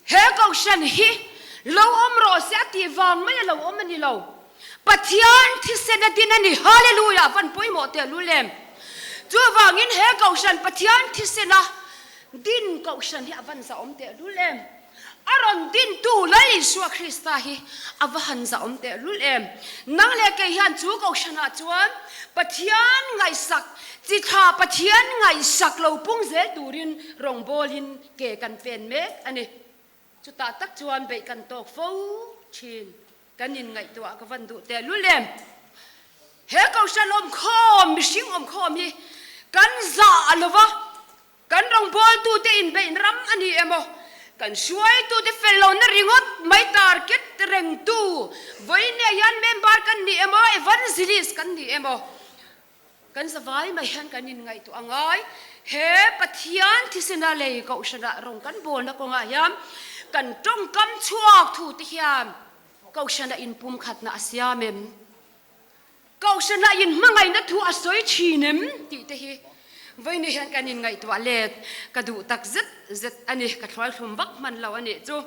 He Kohhran hi lo awm rawh se a tih vang mai a lo awm a ni lo. Pathian thisen a din a ni. Hallelujah! Van pawimawh teh lul em! Chuvangin he Kohhran Pathian thisen a din Kohhran hi a van zahawm teh lul em! A rawn dintu Lal Isua Krista hi a va han zahawm teh lul em! Nang leh kei hian chu Kohhranah chuan Pathian ngaihsak, chi thla Pathian ngaihsak lo pung zel turin rawngbawlin ke kan pen mek a ni. Chutah tak chuan beih kan tawk fo thin. Kan inngaihtuah ka van duh teh lul em! He Kohhran awmkhawm, mihring awmkhawm hi kan zah lo va, Kan rawngbawltute inbeih ram a ni emaw, kan hruaitute fel lohna ringawt mai target rengtu vawiinah hian member kan ni emaw, evangelist kan ni emaw, kan zavai mai hian kan inngaihtuah a ngai. He Pathian thisena lei kohhranah rawng kan bawlna kawngah hian kan tawngkam chhuak thute hian kohhranah inpumkhatna a siam em? Kohhranah inhmangaihna thu a sawi thin em tih te hi vawiin hian kan inngaihtuah let ka duh tak zet zet a ni, ka thluai thlum vak hman lo a nih chu.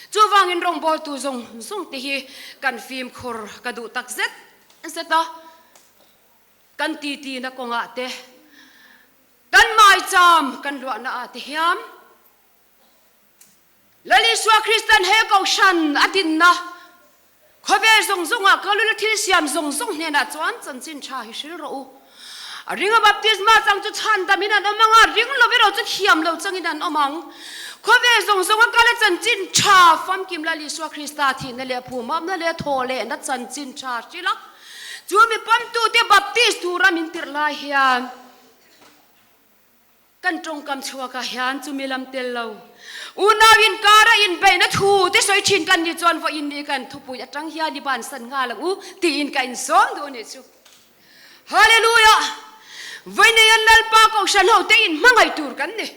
Chuvangin rawngbawltu zawng zawng te hi kan fimkhur ka duh tak zet zet a, kan titina kawngah te, kan maicham kan luahna ah te hian Lal Isua Kristan he Kohhran a dinna khawvel zawng zawngah kalula thil siam zawng zawng hnenah chuan chanchin tha hi hril rawh u. A ringa baptisma chang chu chhandamin an awm ang a, ring lo erawh chu thiam lo changin an awm ang. Khawvel zawng zawnga kala chanchin tha famkim Lal Isua Krista thihna leh phumamna leh thawhlehna chanchin tha hril a, chu mi pawmtute baptist tura min tirh lai hian, Kan tawngkam chhuakah hian chumi lam tel lo unau inkara inbeihna thu te sawi thin kan nih chuan vawiin ni kan thupui atang hian i bansan nghal ang u tiin ka insawm duh a nih chu. Hallelujah! Vawiin an Lalpa Kohhran ho te inhmangaih tur kan ni.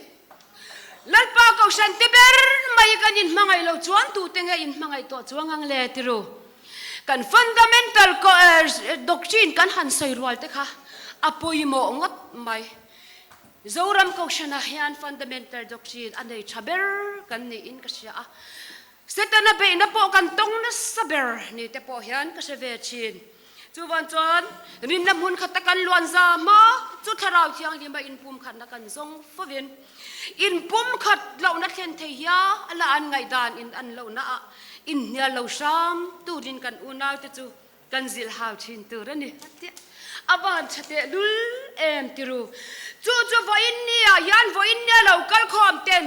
Lalpa Kohhran te ber mai kan inhmangaih lo chuan tute nge inhmangaih tawh chuang ang le tiru? Kan fundamental doctrine kan han sawi rual te kha a pawimawh ngawt mai. Zoram Kohhranah hian fundamental doctrine a nei tha ber kan niin ka hria a, Setana beihna pawh kan tawng nasa ber ni te pawh hian ka hre ve thin. Chuvan chuan rinna hmun khata kan luan za hma chu Thlarau Thianghlima inpumkhatna kan zawng fovin inpumkhat lohna thlen thei hia a la an ngaihdan in an lohna ah inhnial lo hram turin kan unaute chu Kan zilh hau thin tur a ni a tia. A van tha teh lul em tiru. Chu chu vawiin nia hian vawiin nia lo kal khawm ten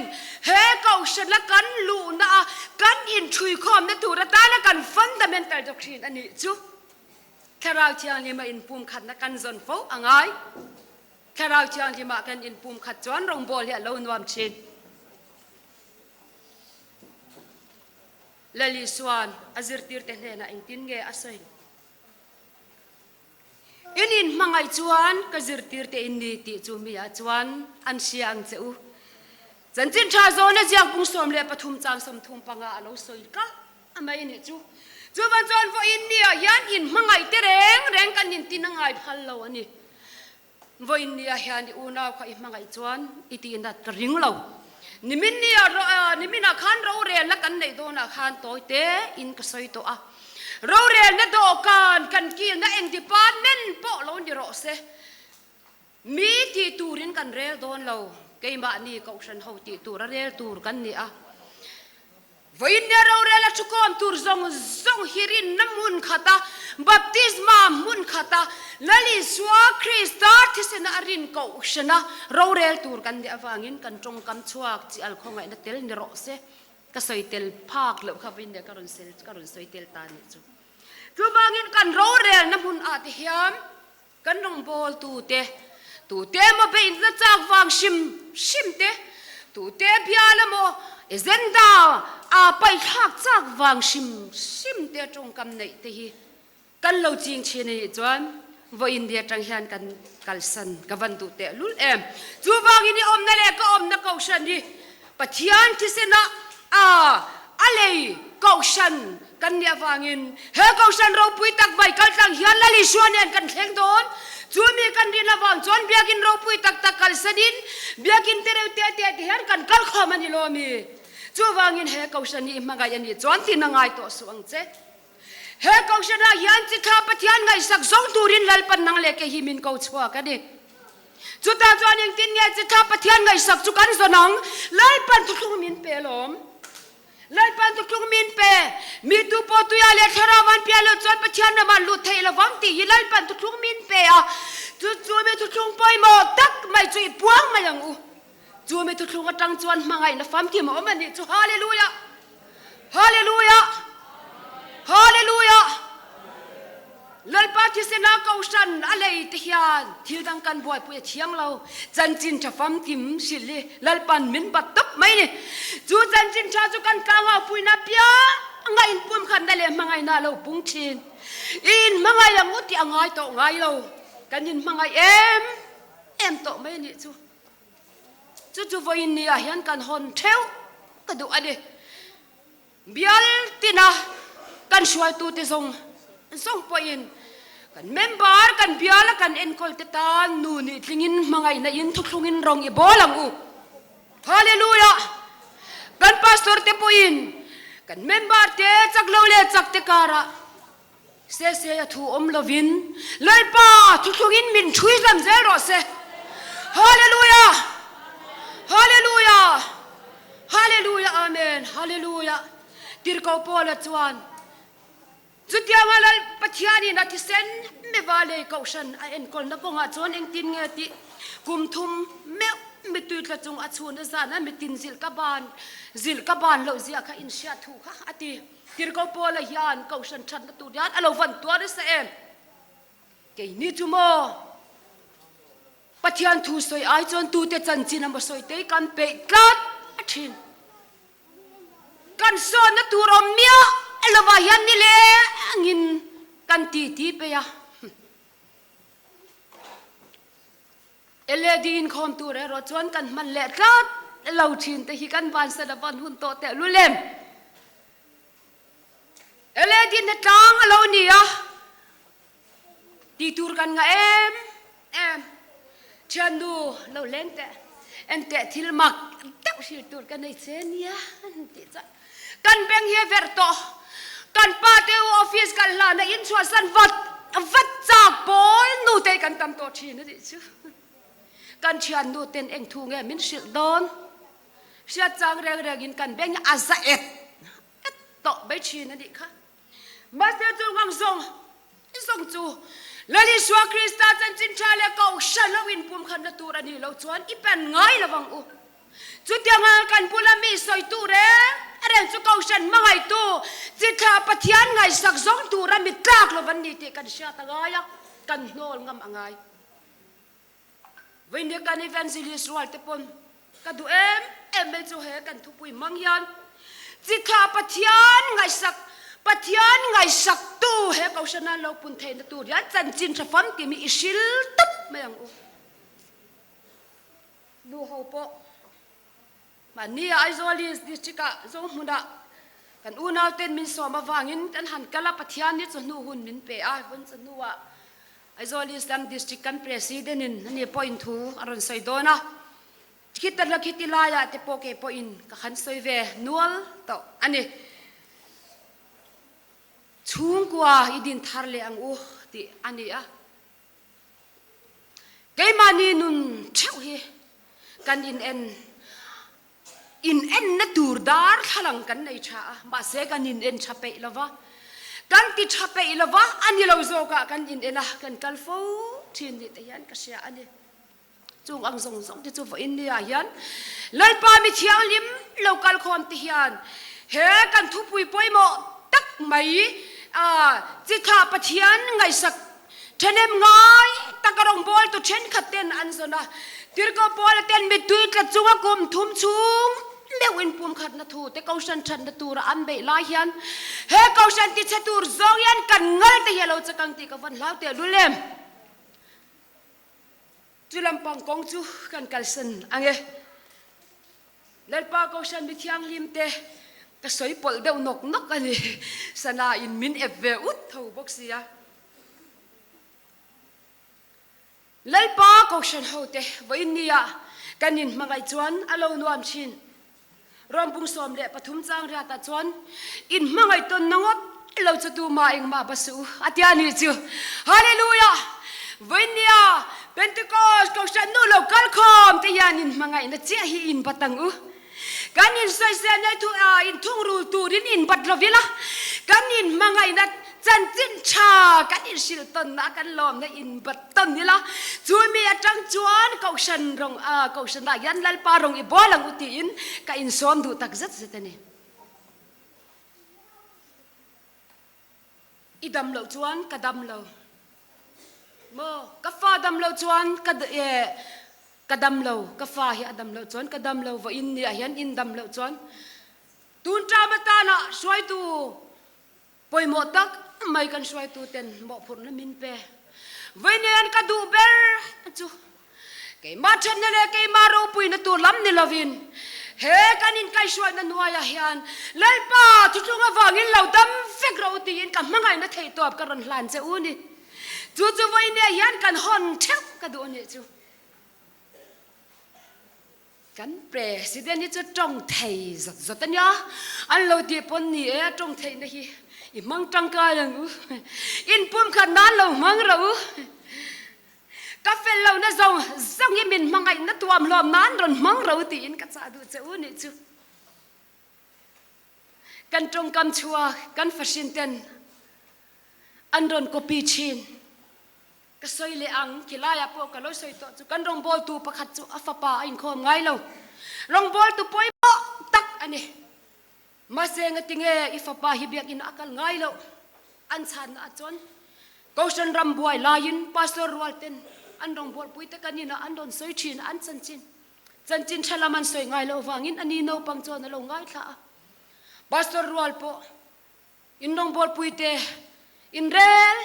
he kohhrana kan luhna a kan inthui khawmna tur atana kan fundamental doctrine a nih chu Thlarau Thianghlima inpumkhatna kan zawn fo a ngai. Thlarau Thianghlima kan inpumkhat chuan rawngbawl hi a lo nuam thin. Lal Isua'n a zirtirte hnenah engtin nge a sawi? In inhmangaih chuan ka zirtirte in ni tih chu miah chuan an hria ang che u. Chanchin tha zawna ziak bung 13 chang 35 a lo sawi kalh a mai a nih chu. Chuvan chuan vawiin niah hian inhmangaih te reng reng kan intin a ngai phal lo a ni. Vawiin nia hian i unau kha i hmangaih chuan i tihnat ka ring lo. Nimin nia niminah khan rorelna kan neih dawnah khan tawi te in ka sawi tawh a. Rorelna dawhkan kan kilna eng department pawh lo ni rawh se. Mi tih turin kan rel dawn lo. Keimahni kohhran ho tih tura rel tur kan ni a. Vawiin nia rorel a thukawm tur zawng zawng hi rinna hmun khata baptisma hmun khata Lal Isua Krista thisena a rin kohhrana rorel tur kan nih avangin kan tawngkam chhuak chi al khawngaihna tel ni rawh se. Ka sawi tel phak loh kha vawiin nia ka rawn sel ka rawn sawi tel ta nih chu. Chuvangin kan rorelna hmun ah te hian Kan rawngbawltute, tute emaw beihna chak vang hrim hrim te, tute bial emaw agenda a paihthlak chak vang hrim hrim te tawngkam neih te hi kan lo ching thin a nih chuan vawiin ni atang hian kan kalsan ka van duh teh lul em. Chuvangin i awmna leh ka awmna kohhran hi Pathian thisenah a a lei kohhran kan nih avangin he kohhran ropui tak mai kaltlang hian Lal Isua nen kan thleng dawn. Chu mi kan rin avang chuan biakin ropui tak tak kalsanin biakin te reuh te te te hian kan kal khawm a ni lo mi. Chuvangin he Kohhran hi i hmangaih a nih chuan tin a ngai tawh suh ang che. He Kohhranah hian chithla Pathian ngaihsak zawng turin Lalpan nang leh kei hi min ko chhuak a ni. Chutah chuan engtin nge chithla Pathian ngaihsak chu kan zawn ang? Lalpan thuthlung min pe alawm. Lalpan thuthlung min pe. Mi tu pawh tuia leh thlarau an piah loh chuan Pathian ramah lut theih lovang tih hi Lalpan thuthlung min pe a. Chu chu mi thuthlung pawimawh tak mai chu i puang mai ang u. Chu mi thuthlung atang chuan hmangaihna famkim a awm a nih chu. Hallelujah! Hallelujah! Hallelujah! Lalpa thisena Kohhran a lei te hian thil dang kan buaipui a thiang lo. Chanchin tha famkim hrilh hi Lalpan min bat tawp mai ni. Chu chanchin tha chu kan tlangaupuina pianga inpumkhatna leh hmangaihna a lo pung thin. I inhmangaih ang u tih a ngai tawh ngai lo. Kan inhmangaih em em tawh mai a nih chu. Chu chu vawiin ni ah hian kan hawn theuh ka duh a ni. Bial tina kan hruaitute zawng zawng pawhin kan member kan biala kan enkawl te tan nu nih tlingin hmangaihna in thuthlungin rawng i bawl ang u. Hallelujah! Kan pastor te pawhin kan member te chak lo leh chak te karah Sese a thu awm lovin Lalpa thuthlungin min ṭhui hlam zel rawh se. Hallelujah! Hallelujah! Hallelujah! Amen! Hallelujah! Tirhkoh Paula chuan chutianga Lal Pathianin a thisen miva lei kohhran a enkawlna kawngah chuan engtin nge tih kum thum meuh mittui tla chung a chhun a zan a mitin zilh ka ban zilh ka ban loh zia kha inhriat thu kha a ti. Tirhkoh Paula hian Kohhran thatna tur hian a lo van tuar nasa em? Keini chu maw Pathian thu sawi ai chuan tute chanchin emaw sawi te hi kan peih tlat a thin. Kan sawnna tur awm miah lovah hian ni lengin kan titi peih a. LED inkhawm tur erawh chuan kan hman leh tlat lo thin te hi kan vansan a van hun tawh teh lul em? LED na tlang a lo ni a, tih tur kan ngah em em. Thiannu lo leng teh, enteh thil mak deuh hrilh tur ka nei che nia an tih chuan Kan beng hi a verh tawh. Kan pa te u office kal hlana in chhuahsan vat vat chak pawl nu te kan tam tawh thin a nih chu. Kan thian nu ten eng thu nge min hrilh dawn? Hriat chang reng reng in kan beng hi a za et et tawh mai thin a nih kha. Mahse chu ngang zawng zawng chu Lal Isua Krista chanchin tha leh kohhran lo inpumkhatna tur a nih loh chuan i pen ngai lo ang u. Chutianga kan bula mi sawitu reng reng chu kohhran hmangaihtu chithla Pathian ngaihsak zawng tura mi tlak lo an ni tih kan hriat a ngai a, kan hnawl ngam a ngai. Vawiin kan evangelist rual te pawn ka duh em em mai chu he kan thupui hmang hian chithla Pathian ngaihsak Pathian ngaihsaktu he kohhran an lo pun theihna tur hian chanchin tha famkim hi i hril tawp mai ang u. Nu ho pawh mahni a Aizawl East District ah Zohmunah kan unau ten min sawm avangin kan han kal a, Pathian hi chawhnu hun min pe a, vawn chawhnu ah Aizawl East lam District kan President in ani pawhin thu a rawn sawi dawn a, khita hla khiti laiah te pawh kei pawhin ka han sawi ve nual tawh a ni. Chhungkua i din thar leh ang u tih a ni a. Keimahni nun theuh hi kan in en in enna tur darthlalang kan nei tha a, mahse kan in en tha peih lo va, kan ti tha peih lo va, a ni lo zawkah kan in en a, kan kal fo thin ni te hian ka hria a ni. Chung ang zawng zawng te chu vawiin ni ah hian Lalpa mi thianghlim lo kal khawm te hian he kan thupui pawimawh tak mai chithlah Pathian ngaihsak thahnem ngai tak a rawngbawltu thenkhat ten an zawn a, Tirhkoh Paula ten mittui tla chunga kum thum chhung meuh in pumkhatna thu te Kohhran thatna tura an beih lai hian he Kohhran tichhe tur zawng hian kan ngal te hi a lo chakang tih ka vawn hlau tehlul em? Chu lampang kawng chu kan kalsan ang e. Lalpa Kohhran mi thianghlim te ka sawi pawlh deuh nawk nawk a ni. Sana in min ep ve ut tho bawk sia. Lalpa Kohhran ho te vawiin nia kan inhmangaih chuan a lo nuam thin. Rom bung 13 chang riatah chuan in hmangaih tawnna ngawt lo chu tumah engmah ba suh u a tia nih chu. Hallelujah! Vawinia Pentecost Kohhran nu lo kal khawm te hian in hmangaihna chiah hi in bat ang u. Kan insawisel nei thu ah inthungrul turin inbat lo ila, kan inhmangaihna chanchin tha kan inhrilh tawnna kan lawmna inbat tawn ila, chu mi atang chuan Kohhran rawng ah Kohhranah hian Lalpa rawng i bawl ang u tiin ka insawm duh tak zet zet a ni. I dam loh chuan ka dam lo maw? Ka fa dam loh chuan ka ka dam lo, ka fa hi a dam loh chuan ka dam lo, vawiin ni ah hian in dam loh chuan tun ṭam atana hruaitu pawimawh tak mai kan hruaitu ten mawhphurhna min pe. Vawiin hian ka duh ber chu Keimah ṭhatna leh keimah ropuina tur lam ni lovin, he kan inkaihhruaina hnuaiah hian Lalpa thuthlung avangin lo dam vek rawh u tiin ka hmangaihna theihtawp ka rawn hlan che u ni. Chu chu vawinia hian kan hawn ṭheuh ka duh a nih chu. Kan President hi chu ṭawng thei zawt zawt a nia, an lo tih pawn ni e, a ṭawng theihna hi i hmang ṭangkai ang u, inpumkhat nan lo hmang rawh u. Ka fel lohna zawng zawng hi min hmangaihna tuam hlawm nan rawn hmang ro tiin ka chah duh che u nih chu. Kan tawngkam chhuak kan fahrin ten an rawn copy thin. Ka sawi leh ang, khilaiah pawh ka lo sawi tawh chu kan rawngbawltu pakhat chu a fapa a inkhawm ngai lo. Rawngbawltu pawimawh tak a ni. Mahse ngatinge i fapa hi biakinn a kal ngai loh? An chhanna ah chuan Kohhran ram buai laiin Pastor rual ten an rawngbawlpui te kan inah an rawn sawi thin a, an chanchin chanchin tha lam an sawi ngai loh vangin ani naupang chuan a lo ngaithla a. Pastor rual pawh in rawngbawlpui te in rel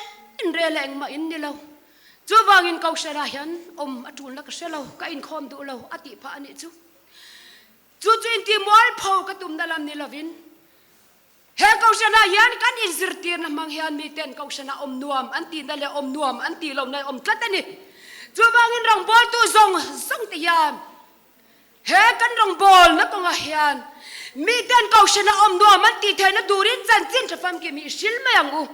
in rel a engmah in ni lo. Chuvangin Kohhran ah hian awm a tulna ka hre lo, ka inkhawm duh lo a tih phah a nih chu. Chu chu intihmualpho ka tumna lam ni lovin, he Kohhranah hian kan inzirtirna hmang hian miten Kohhranah awm nuam an tihna leh awm nuam an tih lohna awm tlat a ni. Chuvangin rawngbawltu zawng zawng te hian he kan rawngbawlna kawngah hian miten Kohhranah awm nuam an tih theihna turin chanchin tha famkim hi i hril mai ang u.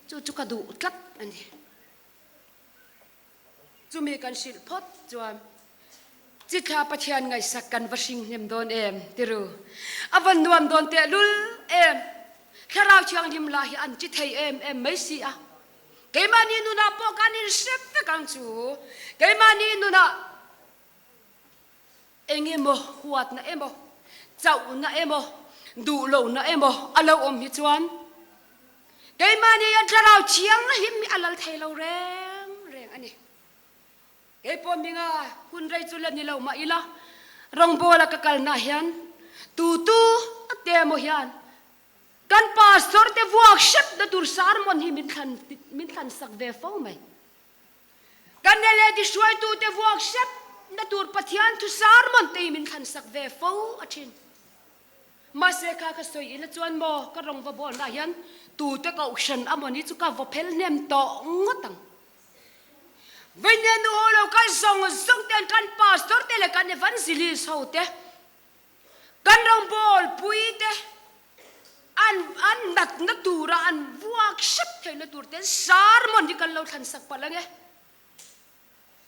Chu chu ka duh tlat a ni. Chumi kan hrilh phawt chuan Chithla Pathian ngaihsak kan va hring hnem dawn em ti ru. A van nuam dawn tehlul em. Thlarau Thianghlim lah hi an chi thei em em mai si a. Keimahni nunah pawh kan inhre vek ang chu. Keimahni nunah eng emaw huatna emaw, chauhna emaw, duhlohna emaw a lo awm hi chuan keimahni hian thlarau thianghlim hi a lal thei lo reng reng a ni. Kei pawh minga hun rei chu la ni lo mah ila rawngbawla ka kalna hian tu tu te emaw hian kan pastor te vuak hrepna tur sermon hi min thlan min thlan sak ve fo mai. Kan LED hruaitute vuak hrep na tur Pathian thu sermon te hi min thlan sak ve fo a thin. Mahse kha ka sawi ila chuan maw ka rawng va bawl na hian tute kohhran a mawni chu ka vaw phel hnem tawh ngawt ang. Vawinia nu ho lo kal zawng zawng ten kan pastor te leh kan evangelist ho te kan rawngbawl pui te An an natna tura an vuak hrep theihna tur ten sermon hi kan lo thlan sak palh ange.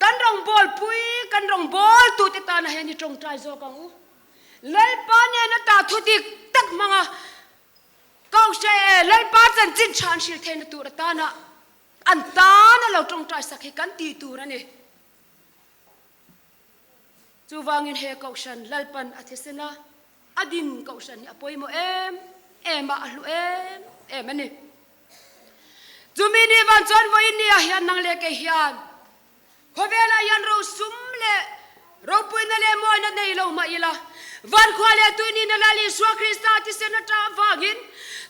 Kan rawngbawlpui, kan rawngbawltu te tana hian i tawngtai zawk ang u. Lalpa nena ta thu dik tak hmanga Kohhre Lalpa chanchin tha an hrilh theihna tur atana an tana lo tawngtai sak hi kan tih tur a ni. Chuvangin he Kohhran Lalpan a thisen a, a din Kohhran hi a pawimawh em em a, a hlu em em a ni. Chumi ni van chuan vawiin ni ah hian nang leh kei hian khawvelah hian rosum leh ropuina leh mawina nei lo mah ila, van khua leh tui nihna Lal Isua Krista thisen a ṭah avangin,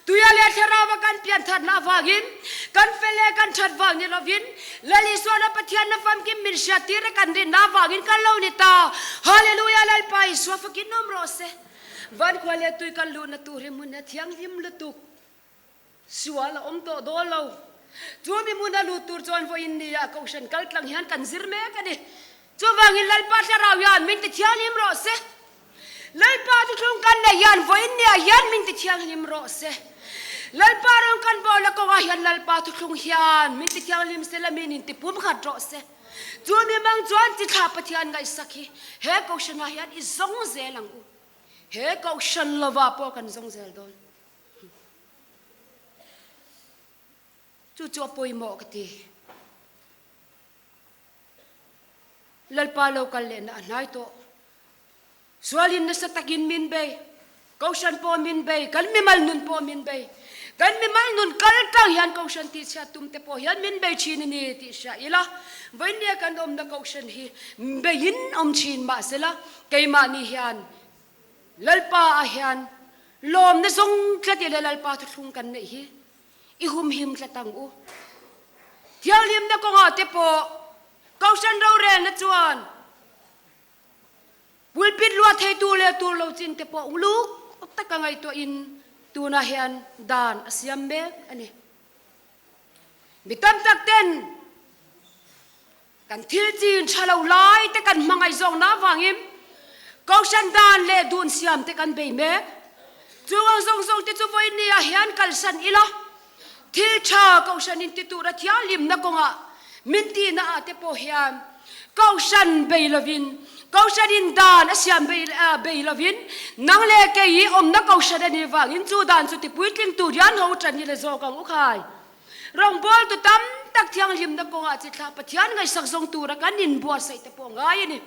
Tuia leh Thlarauva kan pian thatna avangin, kan fel leh kan that vang ni lovin, Lal Isuana Pathianna famkim min hriattir a kan rinna avangin kan lo ni ta. Hallelujah Lalpa Isua fakin awm rawh se. Van khua leh tui kan luhna tur hi hmun a thianghlim lutuk. Sual a awm tawh dawn lo. Chu mi hmuna lut tur chuan vawiin nia Kohhran kal tlang hian kan zir mek a ni. Chuvangin Lalpa Thlarau hian min ti thianghlim rawh se. Lalpa thuthlung kan neih hian vawiin niah hian min ti thianghlim rawh se. Lalpa rawng kan bawlna kawngah hian Lalpa thuthlung hian min ti thianghlim se la min inti pumkhat rawh se. Chu mi mang chuan chithla Pathian ngaihsak hi he kohhranah hian i zawng zel ang u. He kohhran lovah pawh kan zawng zel dawn. Chu chu a pawimawh ka ti. Lalpa lo kal lehna a hnai tawh. Sualin nasa takin min bei. Kohhran pawh min bei, kan mimal nun pawh min bei. Kan mimal nun kal tlang hian Kohhran tihchhiat tum te pawh hian min bei thin a ni tih hria ila, vawinia kan awmna Kohhran hi beiin awm thin mahsela keimahni hian Lalpa ah hian lawmna zawng tlat ila Lalpa thuthlung kan neih hi i humhim tlat ang u. Thianghlimna kawngah te pawh Kohhran rorelna chuan Pulpit luah theitu leh tur lo chin te pawh uluk taka ngaihtuahin tunah hian dan a siam mek a ni. Mi tam tak ten kan thil chin tha lo lai te kan hmangaih zawkna avangin Kohhran dan leh dun siam te kan bei mek. Chung ang zawng zawng te chu vawiin ah hian kalsan ila thil tha Kohhran in ti tura thianghlimna kawngah min tihna ah te pawh hian Kohhran bei lovin, Kohhran in dan a siam bei bei lovin, nang leh kei hi awmna Kohhran a nih vangin chu dan chu ti puitling tur hian ho tan hi la zawk ang u khai. Rawngbawltu tam tak thianghlimna kawngah chi thlah Pathian ngaihsak zawng tura kan inbuatsaih te pawh ngai a ni.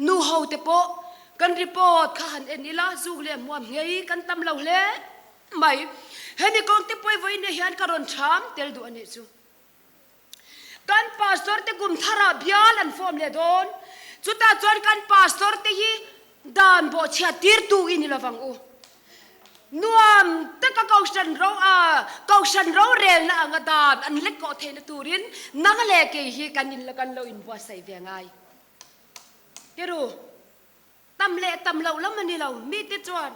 Nu ho te pawh kan report kha han en ila zuk leh hmuam nghei kan tam lo hle mai. Hemi kawng te pawi vawiin hian ka rawn cham tel duh a nih chu. Kan pastor te kum tharah bial an form leh dawn. Chutah chuan kan pastor te hi dan bawhchhiat tirtu i ni lovang u. Nuam taka kohhran ro a kohhran rorelna anga dan an lek kawh theihna turin nang leh kei hi kan in kan lo inbuatsaih ve ngai. Tiru, tam leh tam loh lam a ni lo. Mite chuan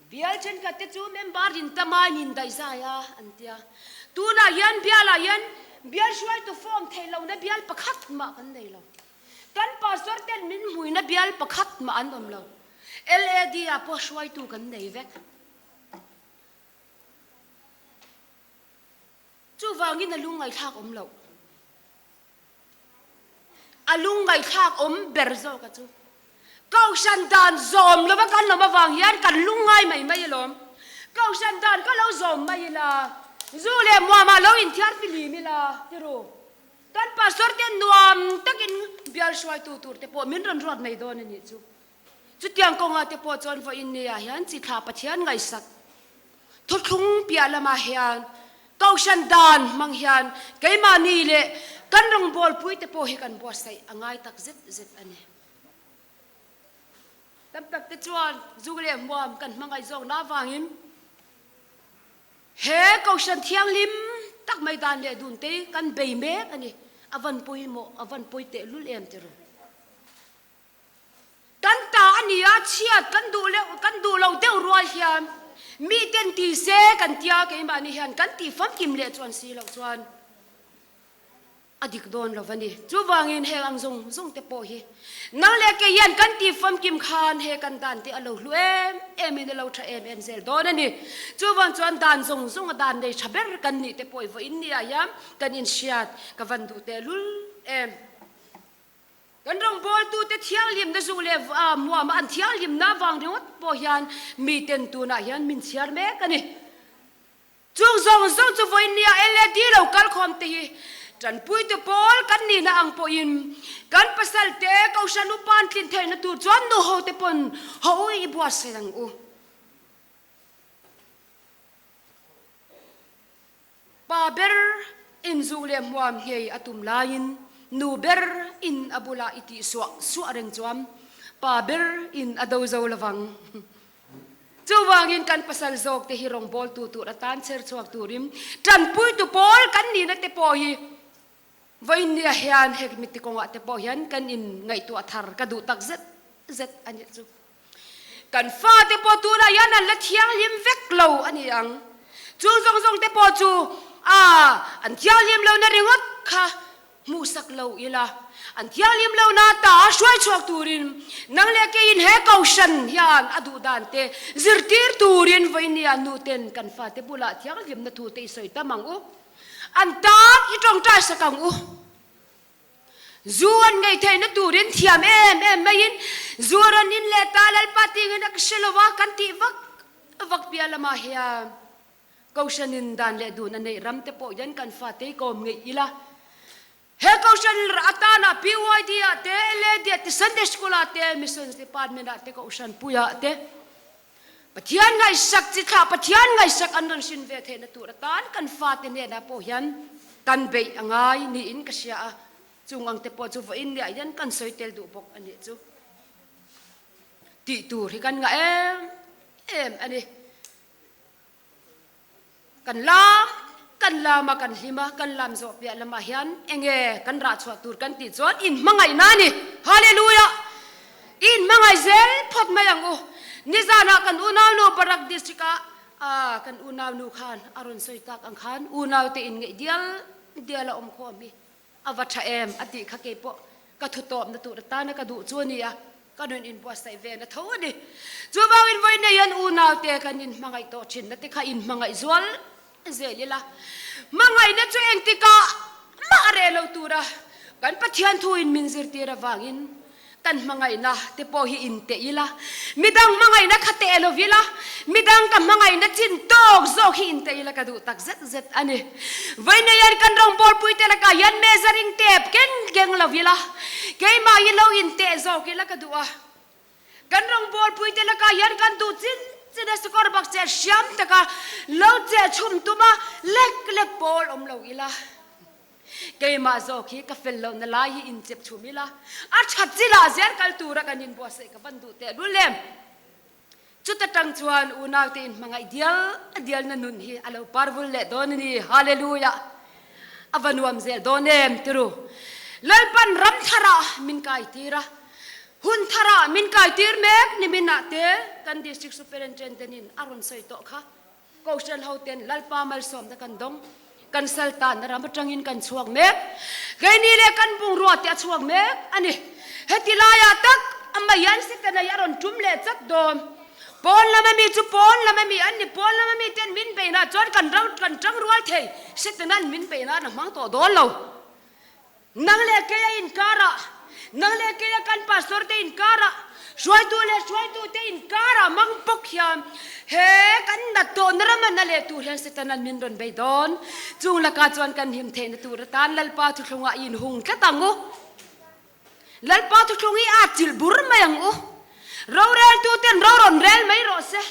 Bial thenkhat te chu member in tam a in indaih zai a an tia. Tunah hian bialah hian bial hruaitu form theih lohna bial pakhat mah kan nei lo. Kan pastor ten min hmuina bial pakhat mah an awm lo. LAD ah pawh hruaitu kan nei vek. Chuvangin a lungngaihthlak awm loh. A lungngaihthlak awm ber zawk a chu. Kohhran dan zawm lova kan lawm avang hian kan lungngai mai mai alawm. Kohhran dan ka lo zawm mai ila, zu leh muamah lo inthiar filim ila ti ru. Kan pastor te nuam takin bial hruaitu tur te pawh min rawn ruat mai dawn a nih chu. Chutiang kawngah te pawh chuan vawiin nia hian chithlah Pathian ngaihsak thuthlung piah lamah hian Kohhran dan hmang hian keimahni leh kan rawngbawlpui te pawh hi kan buatsaih a ngai tak zet zet a ni. Tam tak te chuan zu leh hmuam kan hmangaih zawkna avangin he Kohhran thianghlim tak mai dan leh dun te kan bei mek a ni. A van pawimawh, a van pawi tehlul em ti ru. Kan ta a ni a, chhiat kan duh leh kan duh lo deuh rual hian miten ti se kan tia keimahni hian kan tih famkim leh chuan si loh chuan a dik dawn lo a ni. Chuvangin heng ang zawng zawng te pawh hi nang leh kei hian kan tih famkim khan he kan dan te a lo hlu em em in a lo tha em em zel dawn a ni. Chuvang chuan dan zawng zawng a dan nei tha ber kan nih te pawh i vawiin nia hian kan inhriat ka van duh tehlul em. Kan rawngbawltute thianghlimna zu leh muama an thianghlimna avang ringawt pawh hian miten tunah hian min chhiar mek a ni. Chung zawng zawng chu vawinia LAD lo kalkhawm te hi tanpuitu pawl kan nihna ang pawhin kan pasalte Kohhran upa an tlin theihna tur chuan nuhote pawn haw u i buatsaih ang u. Pa ber in zu leh hmuam nghei a tum laiin nu ber in a bulah i tih suah suah reng chuan pa ber in a do zo lovang. Chuvangin kan pasal zawk te hi rawngbawltu tur atan chher chhuak turin tanpuitu pawl kan nihna te pawh hi vawiinnia hian hek miti kawngah te pawh hian kan in ngaihtuah thar ka duh tak zet zet a nih chu. Kan fate pawh tunah hian an la thianghlim vek lo a ni ang. Chu zawng zawng te pawh chu a an thianghlim lohna ringawt kha. Hmuhsak lo ila, an thianghlim lohna ta hruai chhuak turin nang leh keiin he kohhran hian a duh dan te zirtir turin vawinia nuten kan fate bulah thianghlimna thu te i sawi tam ang u. An tan i tawngtai sak ang u. Zu an ngei theihna turin thiam em em maiin zu a rawn in leh ta Lalpa tingin a ka hre lo va kan tih vak vak piah lamah hian Kohhranin dan leh dun a neih ram te pawh hian kan fate hi kawm ngeih ila. He kohhran atana PYD ah te, LAD ah te, Sunday School ah te, Missions Department ah te, Kohhran puiah te Pathian ngaihsak chi thlah, Pathian ngaihsak an rawn hrin ve theihna tur atan kan fate hnenah pawh hian kan beih a ngai niin ka hria a. Chung ang te pawh chu vawiin niah hian kan sawi tel duh bawk a nih chu. Tih tur hi kan ngah em em a ni. Kan lam kan lam a, kan hlim a, kan lam zawh piah lamah hian enge kan rah chhuah tur kan tih chuan inhmangaihna a ni. Hallelujah! I inhmangaih zel phawt mai ang u. Nizanah kan unaunu Barak District ah kan unaunu khan a rawn sawi tak ang khan unaute inngeih dial dial a awm khawm hi. A va tha em? a tih kha keipawh ka thu tawpna tur atana ka duh chu a ni a, ka nun inbuatsaih ve na tho a ni. Chuvangin vawi nei an unaute kan inhmangaih tawh thinna te kha inhmangaih zual zel ila, hmangaihna chu engtikah mah a reh lo tura kan Pathian thuin min zirtir avangin Kan hmangaihna te pawh hi inteh ila, midang hmangaihna kha teh lo ila, midang ka hmangaihna chin tawk zawk hi inteh ila ka duh tak zet zet a ni. Vawiin hian kan rawngbawlpui te lakah hian measuring tape keng keng lo ila, keimah hi lo inteh zawk ila ka duh a. Kan rawngbawlpui te lakah hian kan duh chin chin a sakawr bak che hriam taka lo cheh chhum tuma lek lek pawl awm lo ila. Keimah zawk hi ka fel lohna lai hi inchep chhum ila, a that chilah zel kal tura kan inbuatsaih ka van duh teh lul em? Chuta tang chuan unaute inhmangaih dial dialna nun hi a lo parvul leh dawn a ni. Hallelujah! A va nuam zel dawn em tiru? Lalpan ram tharah min kai tir a, hun tharah min kai tir mek niminah te kan District Superintendent-in a rawn sawi tawh kha. Kohhran hoten Lalpa malsawmna kan dawng, kan sal tanna ram atangin kan chhuak mek. Keini leh kan bungrua te a chhuak mek a ni. Heti laiah tak a maian Setana hi a rawn tum leh chat dawn. Pawn lama mi chu pawn lama mi an ni, pawn lama mi ten min beihna chuan kan ro kan tang rual thei. Setana'n min beihna a hmang tawh dawn lo. Nang leh keia inkarah, nang leh keia kan pastor te inkarah, hruaitu leh hruaitu te inkarah mang bawk hian he kan nat tawhna rama na leh tur hian Setana'n min rawn bei dawn. Chung lakah chuan kan him theihna tur atan Lalpa thuthlungah i inhung tlat ang u. Lalpa thuthlung hi a chilh bur mai ang u. Roreltu ten ro rawn rel mai rawh se.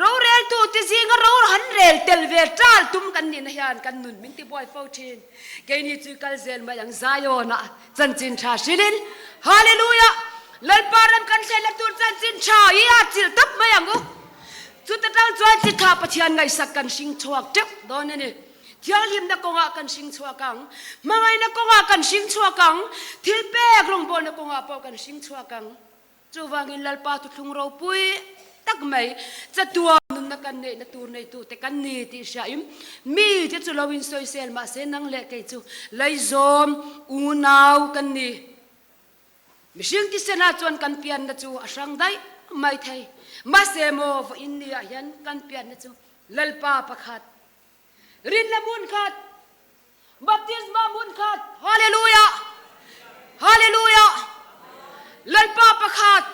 Roreltu te zinga ro han rel tel ve tal tum kan nihna hian kan nun min tibuai fo thin. Keini chu kal zel mai ang Zion-ah chanchin tha hrilhin Hallelujah! Lalpa ram kan thlenna tur chanchin tha hi a chilh tawp mai ang u. Chuta tang chuan chitha Pathian ngaihsak kan hring chhuak teuh dawn a ni. Thianghlimna kawngah kan hring chhuak ang, hmangaihna kawngah kan hring chhuak ang, thilpek rawngbawlna kawngah pawh kan hring chhuak ang. Chuvangin Lalpa thuthlung ropui tak mai chatuan nunna kan neihna tur neitute kan ni tih hriain mite chu lo insawisel mahse nang leh kei chu laizawm unau kan ni. Mihring tisenah chuan kan pianna chu a hrang daih mai thei. Mahse maw vawiin niah hian kan pianna chu Lalpa pakhat, rinna hmun khat, Baptisma hmun khat, Hallelujah! Hallelujah! Lalpa pakhat,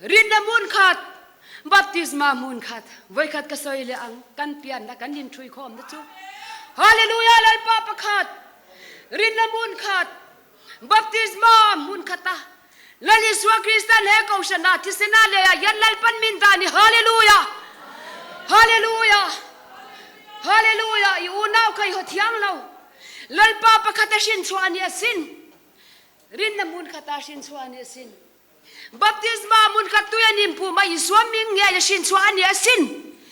rinna hmun khat, baptisma hmun khat. Voikhat ka sawi leh ang, kan pianna kan inthui khawmna chu. Hallelujah! Lalpa pakhat, rinna hmun khat, baptisma hmun khata Lal Isua Kristan he kohhran ah thisen ah lei ah hian Lalpan min dah ni Hallelujah! Hallelujah! Hallelujah! I unau kha i haw thiang lo. Lalpa pakhat a hrin chhuah a ni asin. Rinna hmun khat ah hrin chhuah a ni asin. Baptisma hmun khat tui an inphum a Isua hming ngei a hrin chhuah a ni asin.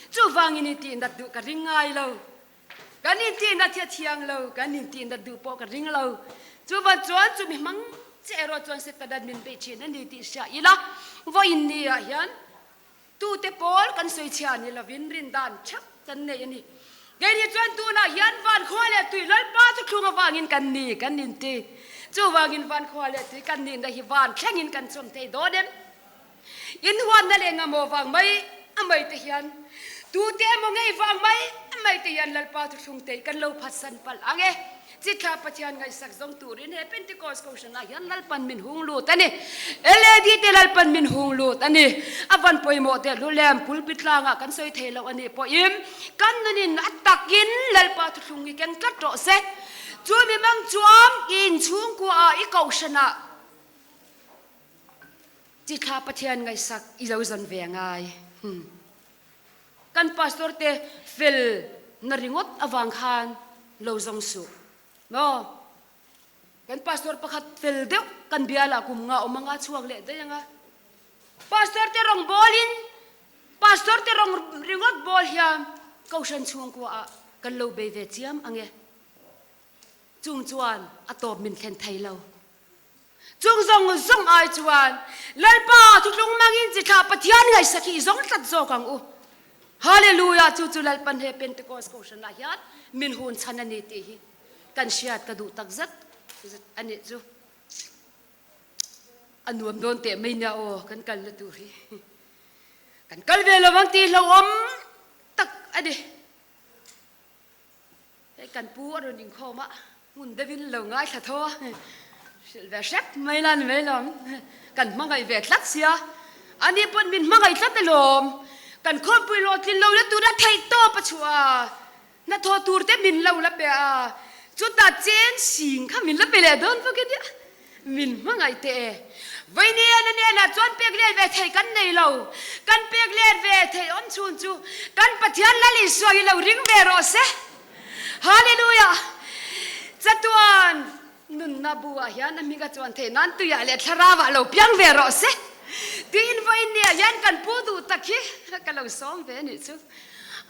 Chuvangin i tihnat duh ka ring ngai lo. Kan intihna thi a thiang lo, kan intihna duh pawh ka ring lo. Chuvan chuan chumi hmang che erawh chuan Setanan min beih thin a ni tih hria ila, vawiin ni ah hian tute pawl kan sawi chhia ni lovin rindan theuh kan nei a ni. Keini chuan tunah hian van khua leh tui Lalpa chu thlung avangin kan ni kan inti. Chuvangin van khua leh tui kan nihna hi van thlengin kan chawm thei dawn em? Inhuatna leh ngamaw vang mai a mai te hian tute emaw ngei vang mai a mai te hian Lalpa chu thlung tei kan lo phatsan palh ang e. Chithla Pathian ngaihsak zawng turin he Pentecost Kohhranah hian Lalpan min hung lut a ni. LAD te Lalpan min hung lut a ni. A van pawimawh teh lulem pulpit tlangah kan sawi thei loh a nih pawhin kan nunin a takin Lalpa thuthlung hi keng tlat rawh se. Chu mi mang chuan i inchhungkuaah i Kohhranah Chithla Pathian ngaihsak i lo zawn ve ngai. Kan pastor te fel na ringawt avang khan lo zawng suh. Maw? Kan pastor pakhat fel deuh kan bialah kum nga awm anga chhuak leh daih anga. Pastor te rawng bawlin pastor te rawng ringawt bawl hian kohhran chhungkua ah kan lo bei ve chiam ange. Chung chuan a tawp min thlen thei lo. Chung zawng zawng ai chuan Lalpa thutlung mangin chi thlah Pathian ngaihsak hi i zawng tlat zawk ang u. Hallelujah! Chu chu Lalpan he Pentecost Kohhranah hian min hun chhan a ni tih hi kan hriat ka duh tak zet zet a nih chu. A nuam dawn teh mai nia aw kan kalna tur hi. Kan kal ve lo ang tih hlauhawm tak a ni. Hei kan pu a rawn inkhawm a, hmun deuhin lo ngaithla tho a, hrilh ve hrep mai la ni mai lo ang, kan hmangaih ve tlat sia, ani pawn min hmangaih tlat alawm, kan khawmpui hlawhtlin lo la tura theih tawp a chhuah a, hnathawh tur te min lo la pe a, chutah cheng sing kha min la pe leh dawn bawk ania. Min hmangaih teh e. Vawinia na nenah chuan pek let ve theih kan nei lo. Kan pek let ve theih awm chhun chu kan Pathian Lal Isua hi lo ring ve rawh se. Hallelujah! Chatuan nunna bu ah hian a hming a chuan theih nan tuiah leh thlarau ah lo piang ve rawh se. Tiin vawinia hian kan pu duh tak hi ka lo sawm ve anih chu.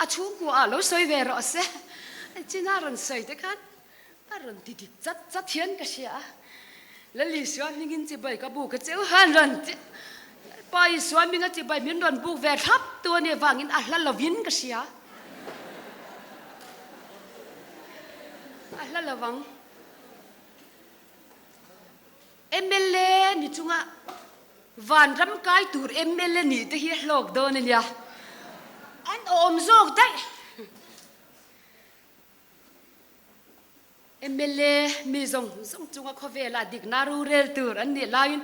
A chhungkua ah lo sawi ve rawh se. China rawn sawi te khan A rawn ti dik chat chat hian ka hria a, Lal Isua hmingin chibai ka buk a cheu han rawn ti Lalpa Isua hminga chibai min rawn buk ve thlap tu a nih avangin a hla lovin ka hria. A hla lovang. Mla ni chunga vanram kai tur mla nih te hi a hlawk dawn a nia. An awm zawk daih. Mla mi zawng zawng chunga khawvela dikna rorel tur an nih laiin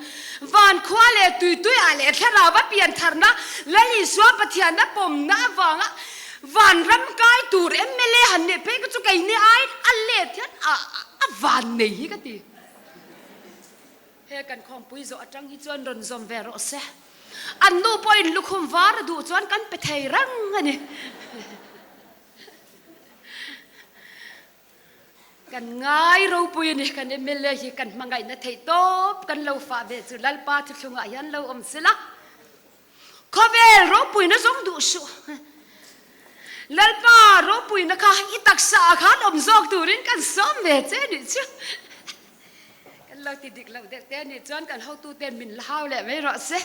van khua leh tuituiah leh thlarau a pian tharna Lal Isua Pathianna pawmna avanga vanram kai tur mla han nih phei kha chu keini aiin a let hian a van nei hi ka ti. He kan khawmpui zawh atang hi chuan rawn zawm ve rawh se. An nu pawhin lukhum var a duh chuan kan pe thei reng a ni. Kan ngai ropui a ni, kan mla hi kan hmangaihna theih tawp kan lo fah ve chu Lalpa thuthlungah hian lo awm sela. Khawvel ropuina zawng duh suh. Lalpa ropuina kha i taksa ah khan awm zawk turin kan sawm ve che nih chu. Kan lo ti dik loh deuh te anih chuan kan hotute min la hau leh mai rawh se.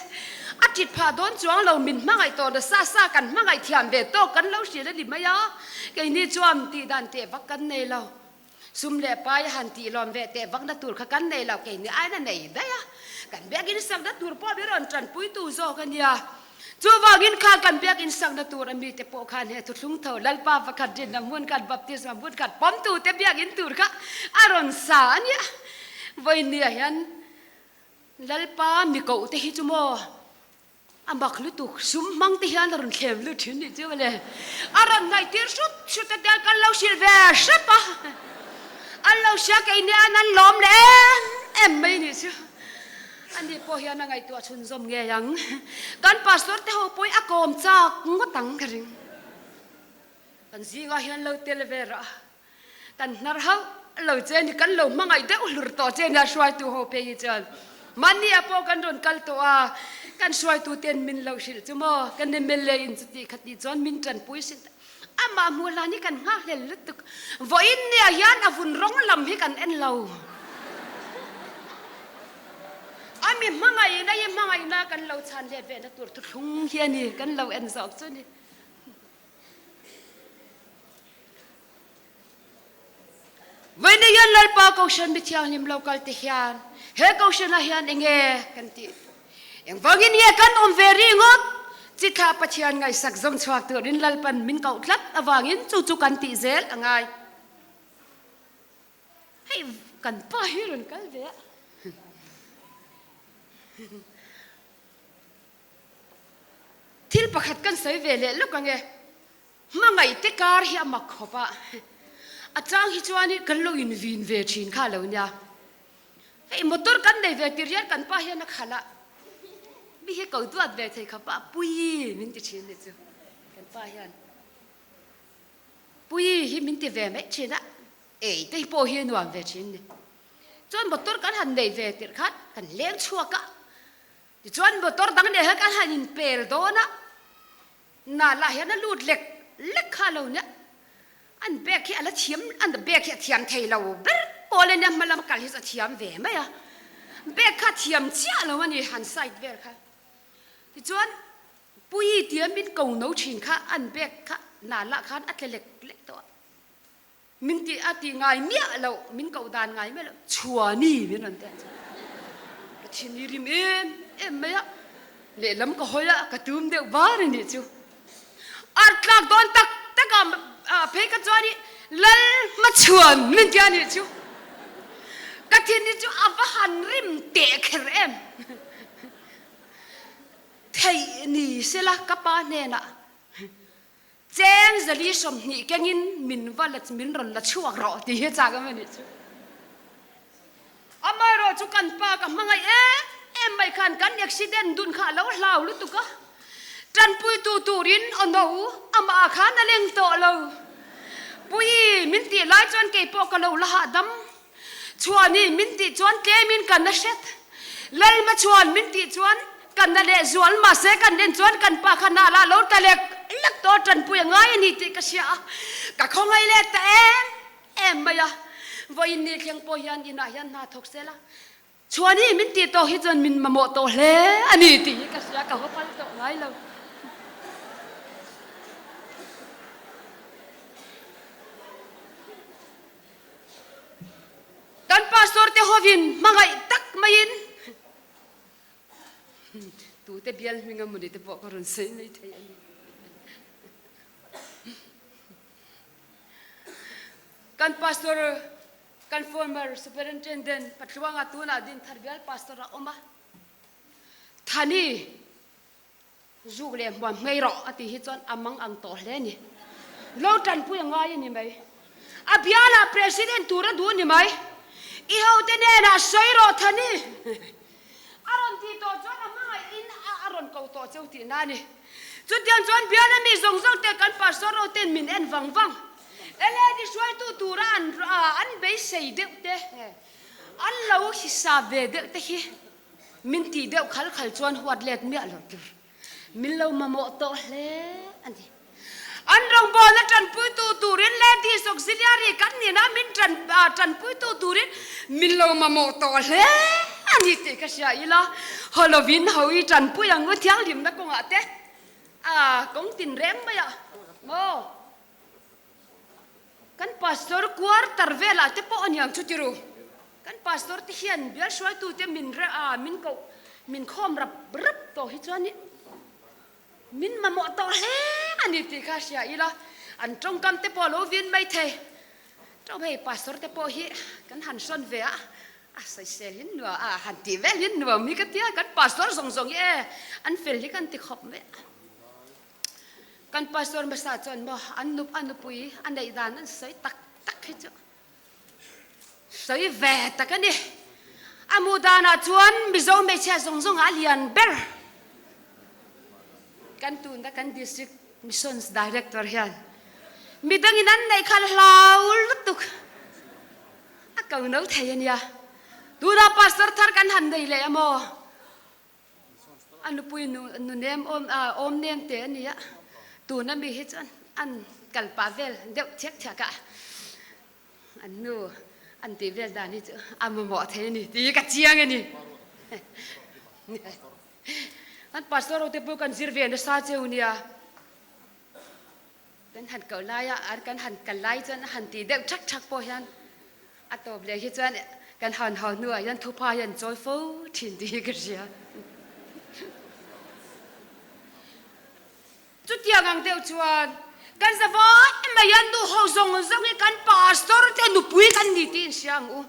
A tit phah dawn chuang lo min hmangaih tawh nasa sa kan hmangaih thiam ve tawk kan lo hrilh a ni mai a, keini chuan tih dan teh vak kan nei lo. Sum leh pai a han tih lawm ve teh vakna tur kha kan nei lo, keini aiin a nei daih a. Kan biakin sakna tur pawh min rawn tanpuitu zawk a nia. Chuvangin kha kan biakinn sakna tur a mite pawh khan he thuthlung tho Lalpa pakhat rinna hmun khat baptisma hmun khat pawmtute biakinn tur kha a rawn sa a nia. Vawinia hian Lalpa mi koh te hi chu maw a mak lutuk sum hmang te hian a rawn thlem lut thin nih chu mawle. A rawn ngaihtir hrut hrut a tia kan lo hrilh ve hrep a. An lo hria kei nia an lawm leh em em mai nih chu. Ani pawh hian a ngaihtuah chhunzawm ngei ang. Kan pastor te ho pawhin a kawm chak ngawt ang ka ring. Kan zingah hian lo tel ve rah a, kan hnar hauh lo che ni, kan lo hmangaih deuh hlur tawh che nia hruaitu ho phei hi chuan. Mahni ah pawh kan rawn kal tawh a, kan hruaitu ten min lo hrilh chu maw, kan mla in chuti khati chuan min tanpui hrilh ta. Amah hmuh hlan hi kan nghakhlel lutuk. Vawiin nia hian a vun rawng lam hi kan en lo. A mi hmangaihna hi hmangaihna kan lo chhan let ve na tur thuthlung hi a ni, kan lo en zawk chu a ni. Kohhran Mithianghlim lo kal te hian he Kohhranah hian enge kan tih? Engvangin nge kan awm ve ringawt? Chithlah Pathian ngaihsak zawng chhuak turin Lalpan min koh tlat avangin chu chu kan tih zel a ngai. Hei kan pa hi rawn kal ve a. Thil pakhat kan sawi ve leh lawk ang e. Hmangaihte kar hi a mak khawp a, a chang hi chuan kan lo invin ve thin kha lo nia. Hei motor kan nei ve tir hian kan pa hian a khalh a, mi hi ko duat ve thei khawp a, Puii min ti thin ni chu kan pa hian. Puii hi min ti ve mai thin a, ei te pawh hi a nuam ve thin ni. Chuan motor kan han nei ve tirh khan kan leng chhuak a, tichuan motor dang nen hian kan han inpel dawn a, Nal ah hian a lut lek lek kha lo nia, an bag hi a la thiam, an bag hi a thiam thei lo ber pawl a nia, hma lam kal hi chu a thiam ve mai a, bag kha a thiam chiah lo a ni han side vel kha. Tichuan Puii tia min ko no thin kha an bag kha nal ah khan a tle lek lek tawh a. Min tih a tih ngai miah loh, min koh dan ngai miah loh, Chhuani min rawn ti a, ka thin i rim em em mai a, lehlam ka hawi a, ka tum deuh var a nih chu. Ar tlak dawn tak tak a phei ka chuan i Lal hmachhuan min ti a nih chu. Ka thin hi chu a va han rim teh kher em. Theih ni sela ka pa hnenah Cheng zali 20 kengin min va la min rawn la chhuak rawh tih hi chak em a nih chu. Amaherawh chu kan pa ka hmangaih em em mai khan kan accident dun kha a lo hlau lutuk a, tanpuitu turin aw no amah khan a leng tawh lo. Puii min tih lai chuan keipawh ka lo la hahdam. Chhuani min tih chuan tlemin kan na hret. Lalma chhuan min tih chuan kan na lehzual mahse kan en chuan kan pa kha nal ah lo ta lek lek tawh tanpui a ngai a ni tih ka hria a, ka khawngaih leh ta em em mai a. Vawiin ni thleng pawh hian inah hian hna thawk sel a, Chhuani min tih tawh hi chuan min mamawh tawh hle a ni tih hi ka hria, ka haw phal tawh ngai lo. Kan pastor te hovin hmangaih tak maiin tute bial hming a mawni te pawh ka rawn sawi mai thei a ni. Kan pastor, kan former superintendent Patluanga tunah Dinthar bial pastor a awm a, Thani Zuk leh hmuam hmei rawh a tih hi chuan a mang ang tawh hle a ni. Lo tanpui a ngai a ni mai. A bialah President tur a duh a ni mai. I hote hnenah sawi rawh Thani. A rawn tih tawh chuan a hmangaihin a a rawn ko tawh cheu tihna a ni. Chutiang chuan biala mi zawng zawng te kan Pastor ho ten min en vang vang. Lad hruaitu tura an an beisei deuh te, an lo hisap ve deuh te hi Min tih deuh khal khal chuan huat let miah lo tur min lo mamawh tawh hle a ni. An rawngbawlna tanpuitu turin Ladies Auxiliary kan nihna min tanpuitu turin min lo mamawh tawh hle a ni tih ka hria ila, haw lovin hawi tanpui ang u thianghlimna kawngah te a kawng tin reng mai a maw? Kan pastor quarter velah te pawh a niang chu tiru. Kan pastor te hian bial hruaitute min reh a, min koh, min khawm rap rap tawh hi chuan min mamawh tawh hle a ni tih kha hria ila, an tawngkam te pawh a lo vin mai thei. Tawng hei pastor te pawh hi kan han hrawn ve a, a sawisel hi nuam a, han tih vel hi nuam hi ka tia, kan pastor zawng zawng hi e an fel hi kan ti khawp mai a. Kan pastor hmasa chuan maw an nup a nupui a neih dan an sawi tak tak hi chu sawi ve tak a ni. A hmuh danah chuan Mizo hmeichhia zawng zawngah a lian ber. Kan tuna kan district missions director hian midangin an neih kha hlau lutuk a ko no thei a nia. Tunah pastor thar kan han nei leh a maw? A nupui nu nu nem awm ah awm nem te a ni a, tuna mi hi chuan an kal pah vel deuh thiak thiak a, an nu an tih vel dan hi chu a mamawh thei a ni tih hi ka chiang a ni. An pastor ho te pawh kan zir ve nasa cheu nia, kan han koh lai a, kan han kal lai chuan a han tih deuh thak thak pawh hian. A tawp leh hi chuan kan han hau hnuah hian thupha hi an chawi fo thin tih hi ka hria. Chutiang ang deuh chuan kan zavai mai hian nu ho zawng zawng hi kan pastor te nupui kan ni tih inhria ang u.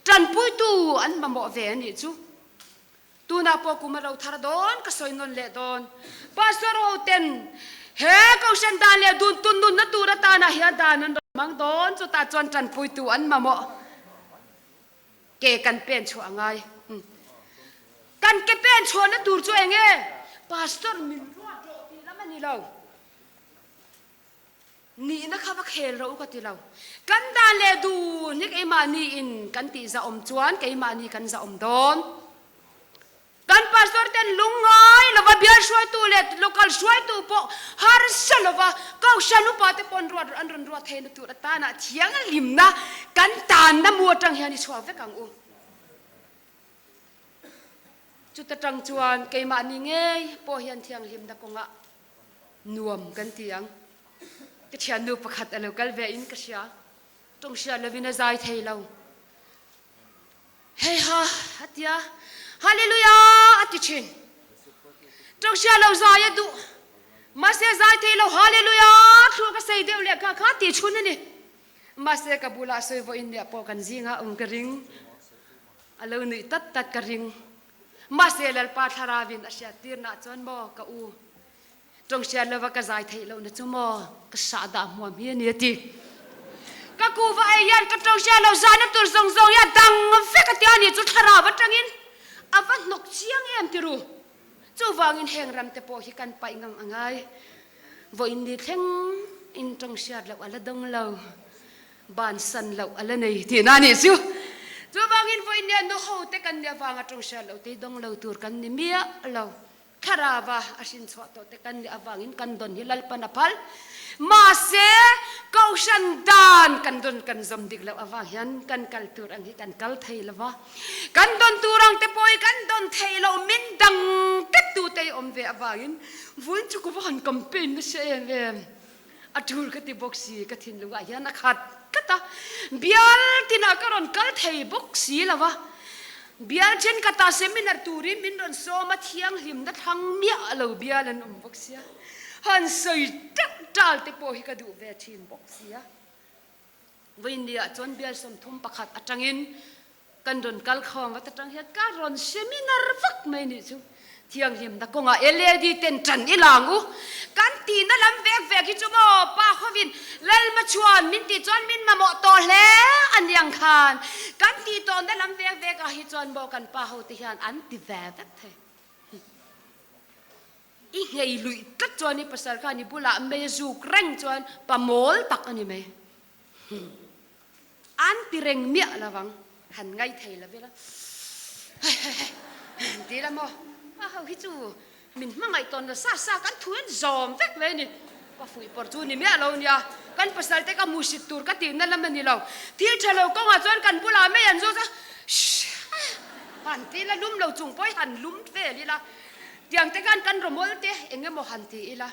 Tanpuitu an mamawh ve a nih chu. Tunah pawh kum a lo thar dawn ka sawi nawn leh dawn. Pastor ho ten he kohhran dan leh dun tun nunna tur atanah hian dan an rawn hmang dawn chutah chuan tanpuitu an mamawh ke kan pen chhuah a ngai. Kan ke pen chhuahna tur chu eng nge? Pastor min ruat rawh tih lam a ni lo. Nihna kha va khel rawh u ka ti lo. Kan dan leh dun hi keimahni in kan tih zahawm chuan keimahni kan zahawm dawn. Kan pastor ten lungngai lova bial hruaitu leh local hruaitu pawh harsa lova kohhran upa te pawh an ruat an rawn ruat theihna tur atana thianghlimna kan tanna mu atang hian i chhuak vek ang u. Chuta tang chuan keimahni ngei pawh hian thianghlimna kawngah Nuam kan ti ang. Ka thiannu pakhat a lo kal ve in ka hria. Tawng hriat lovin a zai thei lo. Hei ha a tia, Hallelujah a ti thin. Tawng hriat lo zai a duh. Mahse zai thei lo Hallelujah thluak a sei deuh leh kha kha ti chhun a ni. Mahse ka bulah sawi vawiin miah pawh kan zingah awm ka ring. A lo nuih tat tat ka ring. Mahse Lalpa Thlarauin a hriattirnah chuan maw ka u, tawng hriat lova ka zai theih lohna chu maw ka sah dah hmuam hi a ni a ti. Ka kuhva ei hian ka tawng hriat lo zahna tur zawng zawng hi a dang vek a ti a ni chu Thlarau atangin a va hnawk chiang em ti ru. Chuvangin heng ram te pawh hi kan paih ngang a ngai. Vawiin ni thleng in tawng hriat loh a la dawng lo. Bansan loh a la nei tihna a nih chu. Chuvangin vawiin nia nu ho te kan nih avanga tawng hriat loh te dawng lo tur kan ni miah lo. Thlarava a hrin chhuah tawh te kan nih avangin kan dawn hi Lalpan a phal. Mahse, Kohhran dan kan dawn kan zawm dik loh avang hian kan kal tur ang hi kan kal thei lo va. Kan dawn tur ang te pawh hi kan dawn theih loh min dang tep tu te hi awm ve avangin vawiin chu ka va han campaign nasa em em. A tul ka ti bawk si, ka thinlungah hian a khat tlat a, bial tinah ka rawn kal thei bawk si lo va, bial thenkhatah seminar turin min rawn sawm a, thianghlimna thlang miah lo bial an awm bawk sia, han sawi teuh tal te pawh hi ka duh ve thin bawk sia. Vawiinniah chuan bial 31 atangin kan rawn kal khawm vat atang hian ka rawn seminar vak mai nih chu. Thianghlimna kawngah LAD ten tan i lang u. Kan tihna lam vek vek hi chu maw pa hovin Lalma chuan min tih chuan min mamawh tawh hle a niang khan kan tih tawhna lam vek vek ah hi chuan maw kan pa ho te hian an ti ve vek thei. I nghei luih tlat chuan i pasal khan i bulah mei a zuk reng chuan pa mawl tak a ni mai. An ti reng miah lo vang, han ngai thei lo ila hei hei hei an ti la maw? A ho hi chu min hmangaih tawn lo sa sa kan thu hian zawm vek mai a ni. Ka fuih pawr chu ni miah lo nia, kan pasal te ka hmuhsit tur ka tihna lam a ni lo. Thil tha lo kawngah chuan kan bulah mei an zawt a, shh han ti ila lum lo chung pawh hi han lum vel ila. Tiang te khan kan rawmawl te eng emaw han ti ila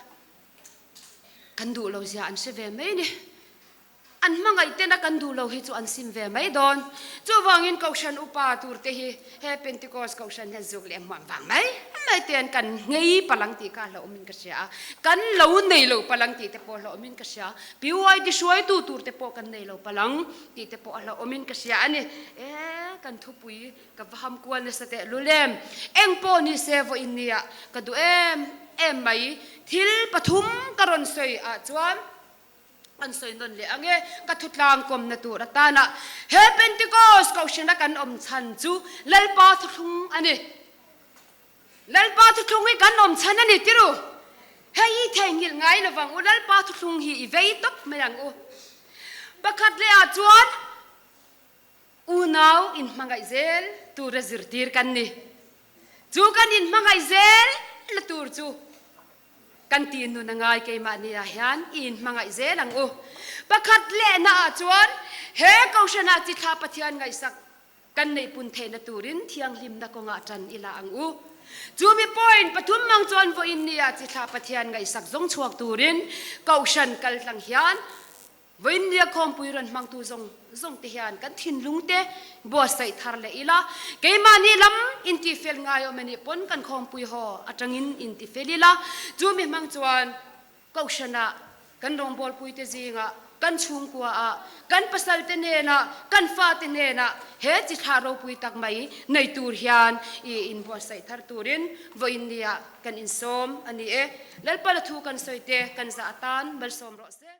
kan duh lo zia an hre ve mai ni. An hmangaih tena kan duh lo hi chu an sim ve mai dawn. Chuvangin Kohhran upa tur te hi he Pentecost Kohhran hian zuk leh hmuam vang mai mai te an kan nghei palang tih kha hlauhawmin ka hria a, kan lo nei lo palang tih te pawh hlauhawmin ka hria. PYD hruaitu tur te pawh kan nei lo palang tih te pawh a hlauhawmin ka hria a ni. E kan thupui Ka va ham kual nasa teh lul em. Eng pawh ni se vawiin nia ka duh em em mai. Thil pathum ka rawn sawi ah chuan an sawi nawn leh ang e. Ka thutlang kawmna tur atana he Pentecost kohhrana kan awm chhan chu Lalpa thuthlung a ni. Lalpa thuthlung hi kan awm chhan a ni tiru. Hei i theihnghilh ngai lovang u Lalpa thuthlung hi i vei tawp mai ang u. Pakhat leh ah chuan Unau inhmangaih zel tura zirtir kan ni. Chu kan inhmangaih zel la tur chu kan tih nun a ngai keimahni ah hian i inhmangaih zel ang u. Pakhat lehna ah chuan he Kohhran ah chithla Pathian ngaihsak kan neihpun theihna turin thianghlimna kawngah tan i la ang u. Chu mi point pathum mang chuan vawiin ni ah chithla Pathian ngaihsak zawng chhuak turin Kohhran kaltlang hian. Vawiinnia khawmpui rawn hmangtu zawng zawng te hian kan thinlung te buatsaih thar leh ila, keimahni lam intifel ngai awm anih pawn kan khawmpui haw atangin intifel ila, chu mi hmang chuan Kohhranah, kan rawngbawlpuite zingah, kan chhungkuaah, kan pasalte hnenah, kan fate hnenah he chi thlah ropui tak mai nei tur hian i inbuatsaih thar turin vawiinniah kan insawm a ni e. Lalpala thu kan sawi te kan zah atan malsawm rawh se.